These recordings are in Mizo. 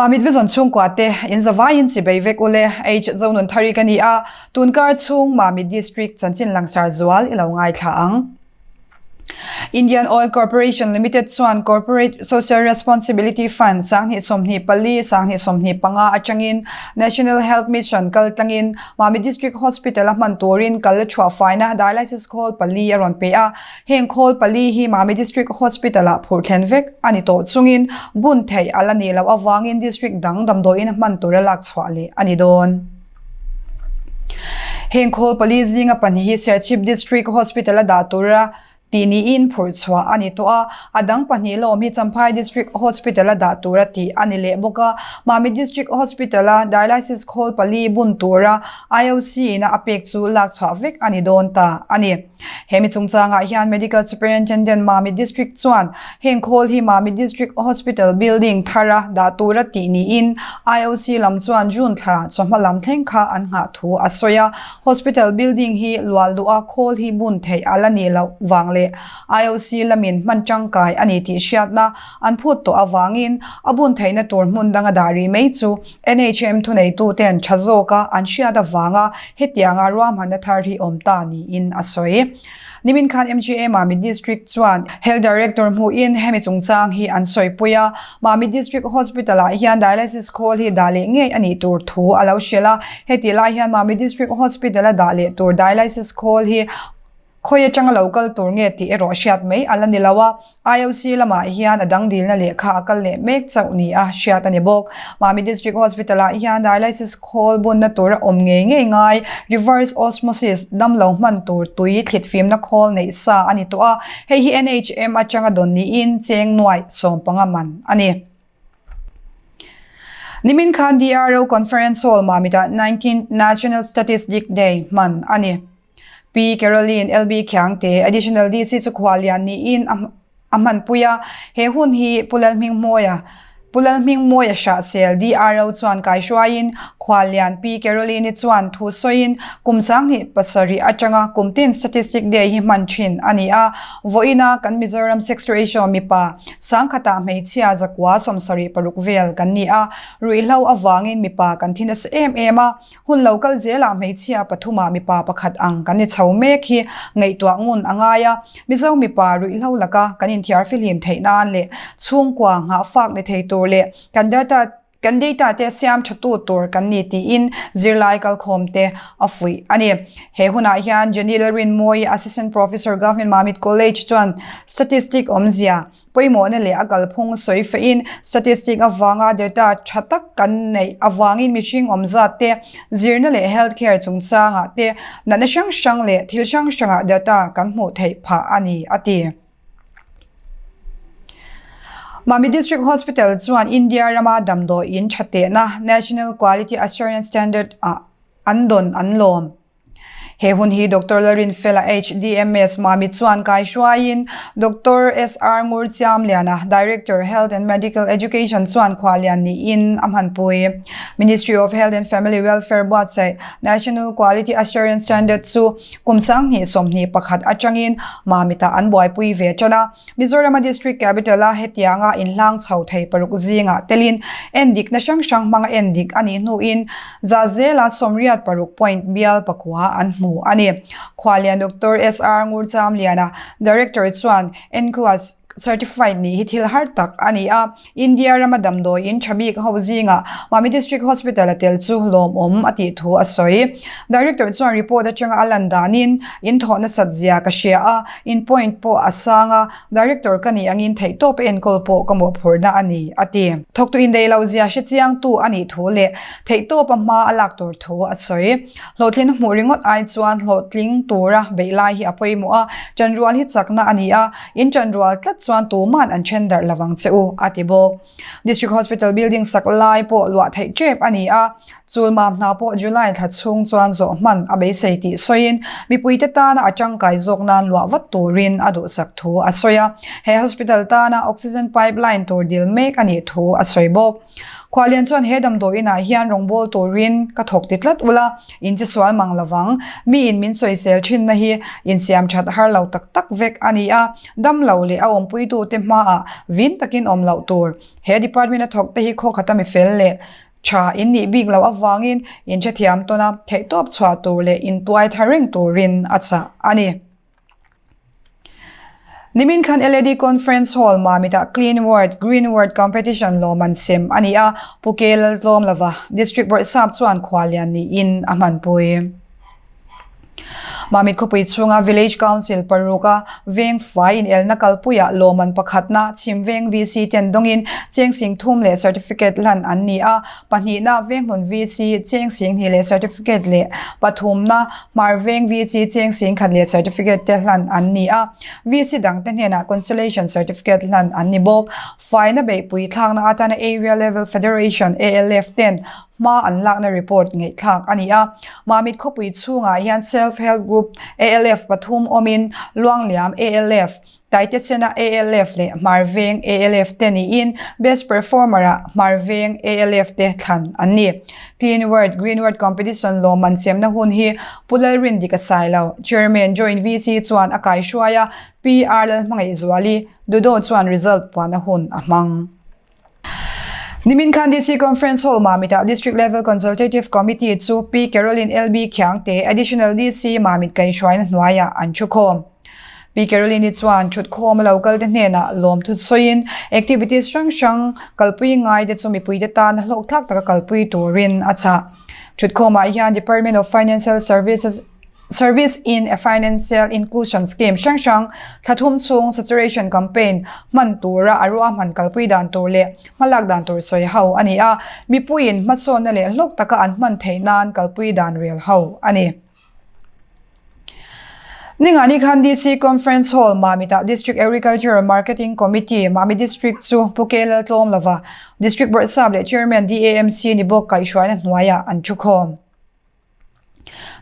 Mamit Vision chhungkua te in zavaiin chibei vek ule H Zonunthari ka ni a, tunkar chhung Mamit District chanchin langsar zual i lo ngaithla ang. Indian Oil Corporation Limited chuan Corporate Social Responsibility Fund 2024, 2025 atangin National Health Mission kal tlangin Mamit District Hospital a hman turin kal chhuah faina dialysis khawl pali a rawn pe a. Heng khawl pali hi Mamit District Hospital ah phurh thlen vek a ni tawh chungin bun theih a la nih loh avangin district dang damdawiin a hman tura lak chhuah leh a ni dawn. Heng khawl pali zinga pahnih hi Serchhip District Hospital a dah tura tih niin phurh chhuah a ni tawh a, a dang pahnih lawm hi Champhai District Hospital a dah tura tih a ni leh bawk a. Mamit District Hospital a dialysis khawl pali bun tura IOC ina a pek chu lak chhuah vek a ni dawn ta a ni. He mi chungchangah hian Medical Superintendent Mamit District chuan heng khawl hi Mamit District Hospital building thara dah tura tih niin IOC lam chuan June thla chawhma lam thleng kha an nghah thu a sawi a. Hospital building hi luah luh a khawl hi bun theih a la nih loh vang leh IOC lamin hman tangkai a ni tih hriatna an phut tawh avangin a bun theihna tur hmun danga dah rih mai chu NHM thuneituten tha zawka an hriat avanga hetianga ruahmanna thar hi awm ta niin a sawi. Nimin khan MGA Mamit District chuan Health Director hmuhin hemi chungchang hi an sawipui a, Mamit District Hospital-ah hian dialysis khawl hi dah leh ngei a nih tur thu a lo hrilh a, hetih lai hian Mamit District Hospital-a dah leh tur dialysis khawl hi Khawi atanga lo kal tur nge tih erawh hriat mai a la ni lo a, IOC lamah hian a dang dilna lehkha a kal leh mek chauh ni a hriat a ni bawk. Mami District Hospital ah hian dialysis khawl bunna tur a awm ngei ngei ngai, reverse osmosis, damlo hman tur tui thlit fimna khawl neih sa a ni tawh a, hei hi NHM atanga dawn niin cheng nuaih 15 man a ni. Nimin khan DRO Conference Hall Mamit-ah 19th National Statistic Day hman a ni. Pi Caroline LB Khiangte, Additional DC chu khuallian niin a hmanpui a, he hun hi Pu Lalhmingmawia Pu Lalhmingmawia Hrahsel DRO chuan kaihruaiin khuallian Pi Caroline-i chuan thu sawiin kum 27 atanga kum tin Statistic Day hi hman thin a ni a, vawiina kan Mizoram Sex Ratio mipa sangkhatah hmeichhia zakua 76 vel kan ni a, ruihhlo avangin mipa kan thi nasa em em a. Hun lo kal zelah hmeichhia pathumah mipa pakhat ang kan ni chho mek hi ngaihtuah ngun a ngai a, Mizo mipa ruihhlo laka kan inthiar fihlim theih nan leh chhungkua nghahfak ni thei tur leh kan data kan data te siam tha tu tur kan ni tiin zirlai kalkhawm te a fuih a ni. He hunah hian Jenny Lalrinmawii, Assistant Professor Government Mamit College chuan Statistic awmzia Pawimawhna leh a kalphung sawi fehin statistic avanga data tha tak kan neih avangin mihring awm zat te, zirna leh health care chungchangah te, natna hrang hrang leh thil hrang hrangah data kan hmuh theih phah a ni, a ti. Mami District Hospital chuan India rama damdawi in tha tehna National Quality Assurance Standard ah an dawn an lawm. He hun hi Doctor Lalrinfela HDMS Mami chuan kaihruaiin Doctor SR Ngurchiamliana, Director, Health and Medical Education chuan khualian niin a hmanpui. Ministry of Health and Family Welfare buatsaih National Quality Assurance Standard chu kum 2021 atangin Mamit-ah an buaipui ve tan a. Mizorama District Capital-a hetianga inhlang chho thei paruk zingah telin endikna hrang hrang hmanga endik a nih hnuin za zela 86 point bial pakua an hmu a ni. Khualian Doctor SR Ngurchamliana, Director chuan NQAS Certified nih hi thil har tak a ni a, India rama damdawiin tha bik ho zingah Mami District Hospital a tel chu lawmawm a tih thu a sawi. Director chuan report atanga a lan danin in thawh nasat zia ka hria a, in point pawh a sang a, Director ka nih angin theihtawp a enkawl pawh ka mawhphurhna a ni, a ti. Thawktu indaih lo zia hre chiangtu a nih thu leh theihtawp a hma a lak tur thu a sawi. Hlawhtlin hmuh ringawt ai chuan hlawhtling tura beih lai hi a pawimawh a, ṭanrual hi chakna a ni a, in ṭanrual tlat chuan tuman an ṭhen darh lovang che u, a ti bawk. District Hospital building sak lai pawh luah theih ṭep a ni a, chulmam hna pawh July thla chhung chuan zawh hman a beisei tih sawiin mipuite tana a ṭangkai zawk nan luah vat turin a duhsak thu a sawi a, he hospital tana oxygen pipeline tur dil mek a nih thu a sawi bawk. Khualian chuan he damdawi inah hian rawngbâwl turin ka thawk ti tlat ula, in che sual mang lovang. Miin min sawisel thinna hi insiam that har lo tak tak vek a ni a, dam lo leh a awmpuitute hmaah vin takin awm loh tur. He department a thawk te hi khawkhata mi fel leh tha in nih bik loh avangin in hrethiam tawn a, theihtawp chhuah tur leh intuai thar reng turin a chah a ni. Nimin khan LAD Conference Hall Mamitah Clean Ward, Green Ward Competition lawm an sem a ni a, Pu Ke Laltlawm lova District Bawrhsap chuan khuallian niin a hmanpui. Mamit khawpui chhunga Village Council paruka veng fai inelna kalpuiah lawmman pakhatna Chhimveng VC ten dawngin cheng singthum leh certificate hlan an ni a, pahnihna Venghlun VC cheng singhnih leh certificate leh pathumna Hmarveng VC cheng singkhat leh certificate te hlan an ni a, VC dangte hnenah consolation certificate hlan an ni bawk. Faina beihpui thlakna atana Area Level Federation, ALF, ten hma an lakna report ngaihthlak a ni a. Mamit khawpui chhungah hian Self Help Group, ALF, pathum awmin Luangliam ALF, Taitesena ALF leh Hmarveng ALF te niin Best Performer-ah Hmarveng ALF te thlan an ni. Clean Word, Green Word Competition lawmman siamna hun hi Pu Lalrindika Sailo, Chairman, Joint VC chuan a kaihruai a, PR Lalhmangaihzuali, Dudo chuan result puanna hun a hmang. Nimin khan DC Conference Hall Mamit-ah District Level Consultative Committee chu Pi Caroline LB Khiangte, Additional DC Mamit kaihhruaina hnuaiah an thukhawm. Pi Caroline-i chuan thutkhawm a lo kalte hnenah lawmthu sawiin activities hrang hrang kalpui ngaite chu mipuite tan hlawkthlak taka kalpui turin a chah. Thutkhawmah hian Department of Financial Services Service in a Financial Inclusion Scheme hrang hrang thla thum chhung saturation campaign hman tura a ruahman kalpui dan tur leh hmalak dan tur sawi ho a ni a, mipuiin hmasawnna leh hlawk taka an hman theih nan kalpui dan rel ho a ni. Ningani khan DC Conference Hall, Mamit-ah District Agricultural Marketing Committee, Mamit District chu Pu K Laltlawm lova District Bawrhsap leh Chairman DAMC ni bawk kaihhruaina hnuaiah an thukhawm.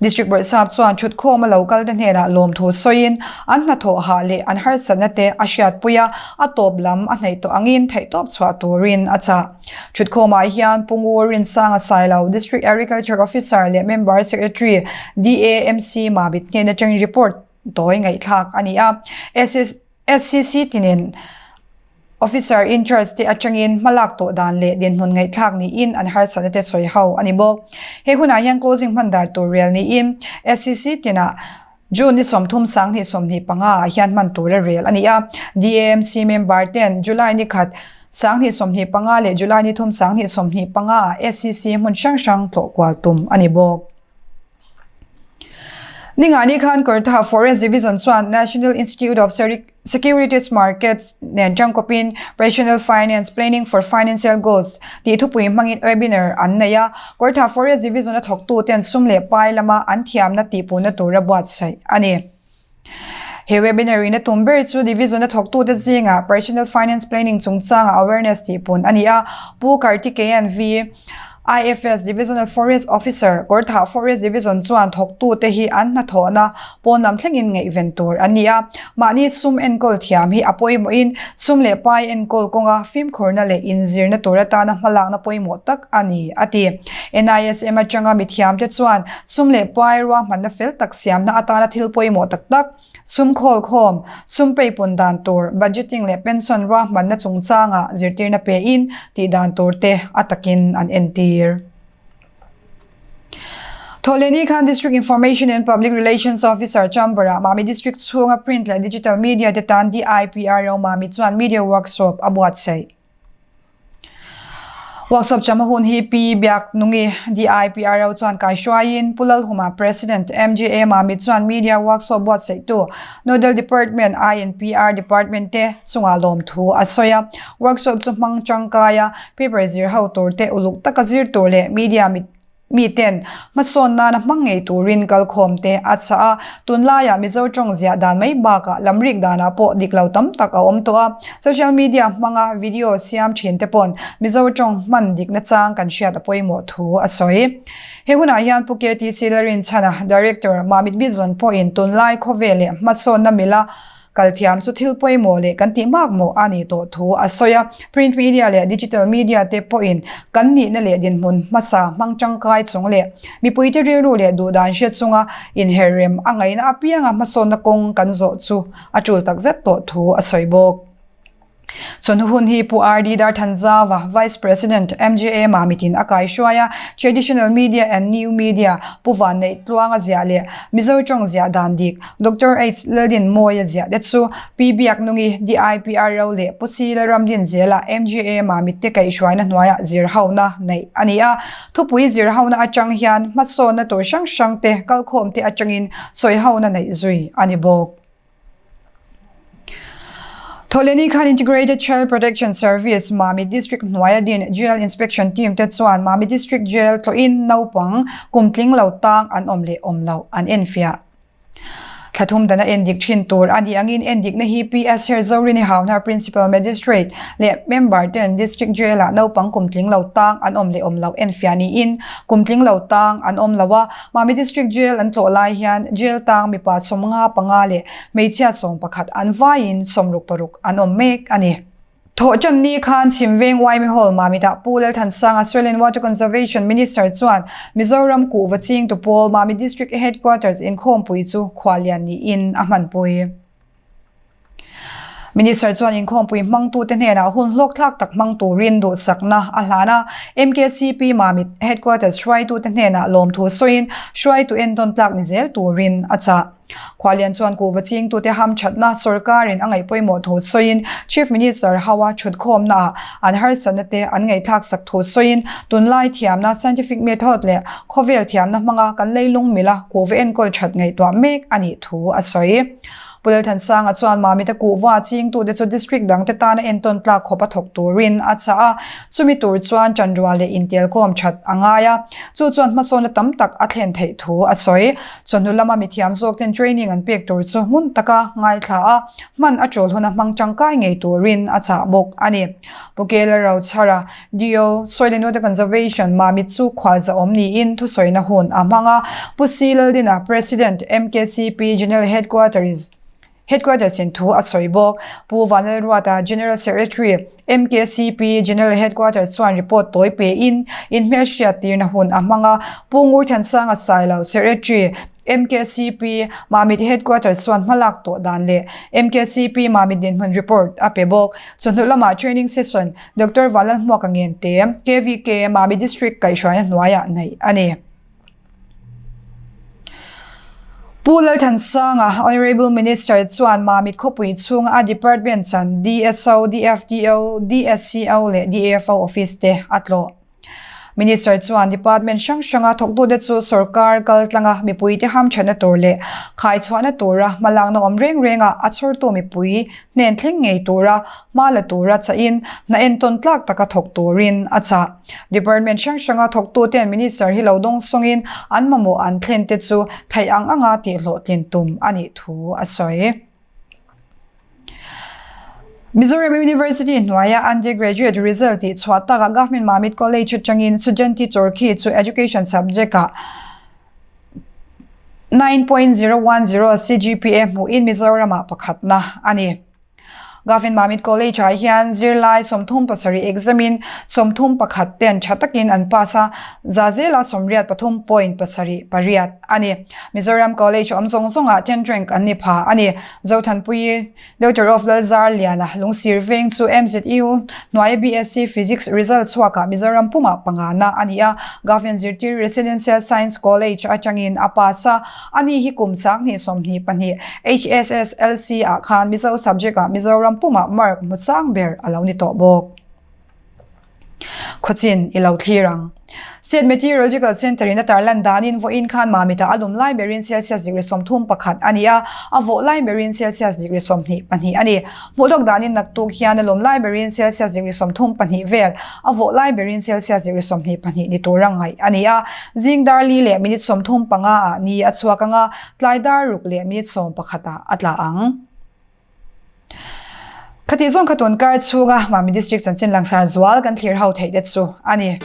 District Bawrhsap chuan thutkhawm a lo kal te hnenah lawmthu sawiin an hnathawh hah leh an harsatna te a hriatpui a, a tawp lam a hnaih tawh angin theihtawp chhuah turin a chah. Thutkhawmah hian Pu Ngur Rinsanga Sailo, District Agriculture Officer leh Member Secretary DAMC Mabit hnen atangin report tawi ngaihthlak a ni a. SCC tinin Officer in charge te atangin hmalak tawh dan leh dinhmun ngaihthlak niin an harsatna te sawi ho a ni bawk. He hunah hian closing hman dar tur rel niin SCC tinah June ni 30 2025 ah hian hman tura rel a ni a. DAMC member ten July ni khat 2025 leh July ni 3 2025 ah SCC hmun hrang hrang tlawh kual tum a ni bawk. Ningani khan Kurtha Forest Division chuan National Institute of Securities Markets nen tangkawpin Rational Finance Planning for Financial Goals tih thupui hmangin webinar an nei a. Kurtha Forest Division a thawktuten sum leh pai lama an thiamna tihpuhna tura buatsaih a ni. He webinar in a tum ber chu Division a thawktute zingah Personal Finance Planning chungchanga awareness tihpun a ni a. Pu Kartikeyan V. IFS Divisional Forest Officer, Kawrthah Forest Division chuan thawktute hi an hnathawhna pawn lam thlengin ngaihven tur an ni a. Mahni sum enkawl thiam hi a pawimawhin sum leh pai enkawl kawnga fimkhurna leh inzirna tur atana hmalakna pawimawh tak a ni, a ti. NISM atanga mithiamte chuan sum leh pai ruahmanna fel tak siamna atana thil pawimawh tak tak, sum khawlkhawm, sum peipun dan tur, budgeting leh pension ruahmanna chungchanga zirtirna pein tih dan tur te a takin an entir. Thawhlehni khan District Information and Public Relations Officer Chamber-ah Mami District chhunga print leh digital media te tan DIPRO Mami chuan media workshop a buatsaih. Workshop chama hun hi Pi Biaknungi, DIPRO chuan kaihruaiin Pu Lalhuma, President, MGA Mami chuan Media Workshop buatsaihtu Nodal Department, INPR Department te chungah lawmthu a sawi a. Workshop chu hmang tangkaia paper zir ho tur te uluk taka zir tur leh media mit Miten hmasawn nana hmang ngei turin kalkhawm te a chah a, tunlaiah Mizo tawng ziah dan mai bakah lamrik danah pawh dik lo tam tak a awm tawh a, social media hmanga video siam thin te pawn Mizo tawng hman dik nachang kan hriat a pawimawh thu a sawi. He hunah hian Pu KTC Larinchhana, Director, Mamit Vision pawhin tunlai khawvel leh hmasawnna mila. Kal thiam chu thil pawimawh leh kan tih mak mawh a nih tawh thu a sawi a. Print media leh digital media te pawhin kan nihna leh dinhmun hmasa hmang tangkai chung leh mipuite rilru leh duhdan hriat chunga inherrem a ngaihna apianga hmasawnna kawng kan zawh chu a tul takzet tawh thu a sawi bawk. Chawhnu hun hi Pu RD Darthanzava, Vice President, MJA Mamitin a kaihruai a, Traditional Media and New Media, Pu Vanneih Tluanga ziah leh Mizo tawng ziah dan dik, Doctor H Laldinmawia ziah te chu Pi Biaknungi, DIPR ro leh Pu Si Lalramdinzela, MJA Mamit te kaihhruaina hnuaiah zirhona neih a ni a. Thupui zirhona atang hian hmasawnna tur hrang hrang te kalkhawm te atangin sawihona neih zui a ni bawk. Thawhlehni khan Integrated Child Protection Service, Mami District hnuaia din Jail Inspection Team te chuan Mami District Jail tlawhin naupang kum tling lo tang an awm leh awm loh an enfiah. Thla thum dana endik thin tur a nih angin endikna hi PS Herzorini Hauhnar Principal Magistrate leh member ten District Jail ah naupang kum tling lo tang an awm leh awm loh enfiah niin kum tling lo tang an awm lo a, Mami District Jail an tlawh lai hian jail tang mipa 55 leh hmeichhia 11 an vaiin 66 an awm mek a ni. Thawhtanni khan Chhimveng Yma Hall Mamitah Pu Lalthansanga Soil and Water Conservation Minister chuan Mizoram kuhva chingtu pawl Mami District Headquarters inkhawmpui chu khuallian niin a hmanpui. Minister chuan inkhawmpui hmangtute hnenah hun hlawkthlak tak hmang turin duhsakna a hlan a, MKCP Mamit Headquarters hruaitute hnenah lawmthu sawiin hruaitu entawn tlak ni zel turin a chah. Khualian chuan kuhva chingtute hamthatna sorkarin a ngaih pawimawh thu sawiin Chief Minister hoa thutkhawmnaah an harsatna te an ngaihthlaksak thu sawiin tunlai thiamna scientific method leh khawvel thiamna hmanga kan leilung mila kuhva enkawl that ngaihtuah mek a nih thu a sawi. Pu Lalthansanga chuan Mamita kuhva chingtute chu district dangte tana entawn tlak khawp a thawk turin a chah a, chumi tur chuan tanrual leh intelkawm that a ngai a, chu chuan hmasawnna tam tak a thlen theih thu a sawi. Chawhnu lama mithiam zawkten training an pek tur chu hmun taka ngaithla a, hman a tul huna hmang tangkai ngei turin a chah bawk a ni. Pu Kela Rochhara, DO, Soil and Water Conservation, Mamit chu khualzahawm niin thusawiina hun a hmang a. Pu C. Laldina, President, MKCP General Headquarters, Headquarters in thu a sawi bawk. Pu Vanlalruata, General Secretary, MKCP General Headquarters chuan report tawi pein inhmelhriat tirna hun a hmang a. Pu Ngurthansanga Sailo, Secretary, MKCP Mamit Headquarters chuan hmalak tawh dan leh MKCP Mamit dinhmun report a pe bawk. Chawhnu lamah training session Doctor Vanlalhmuaka Ngente, KVK, Mamit District kaihhruaina hnuaiah neih a ni. Pu Lalthansanga, Honourable Minister chuan Mamit khawpui chhunga a department chan DSO, DFDO, DSCO leh DAFO office te a tlawh. Minister chuan department hrang hranga thawktute chu sorkar kal tlanga mipuite hamthatna tur leh khaichhuahna tura hmalakna awm reng renga a chhawrtu mipui hnen thleng ngei tura hma la tura chahin hna entawn tlak taka thawk turin a chah. Department hrang hranga thawktuten Minister hi lo dawng sawngin an mamawh an thlen te chu theih ang anga tihhlawhtlin tum a nih thu a sawi. Mizoram University hnuaia undergraduate result tih chhuah takah Government Mamit College atangin Sujanti Chorkhi chu Education subject-ah 9.010 CGPA hmuhin Mizoramah pakhatna a ni. Government Mamit College-ah hian zirlai 37 exam-in 31 ten tha takin an pass a, za zela 83.78 a ni. Mizoram College awm zawng zawngah tenth rank an ni pha a ni. Zothanpuii, Doctor of Lalzarliana Lungsir Veng chu MZU hnuaia BSc Physics result chhuakah Mizoram pumah pangana a ni a, Government Zirtir Residential Science College atangin a pass a, ani hi kum 2022 HSSLC ah khan Mizo subject ah Mizoram pumah mark hmu sang ber a lo ni tawh bawk. Khawchin i lo thlir ang. State Meteorological Centre in a tarlan danin vawiin khan Mamita a lum lai berin Celsius degree 31 a ni a, a vawh lai berin Celsius degree 22 a ni. Hmuh lawk danin naktuk hian a lum lai berin Celsius degree 32 vel, a vawh lai berin Celsius degree 22 ni tura ngaih a ni a. Zing dar li leh minute 35 ah ni a chhuak ang a, tlai dar ruk leh minute 11 ah a tla ang. Khatih zawng kha tun kar chhunga Mami District chanchin langsar zual kan thlir ho theih te chu a ni.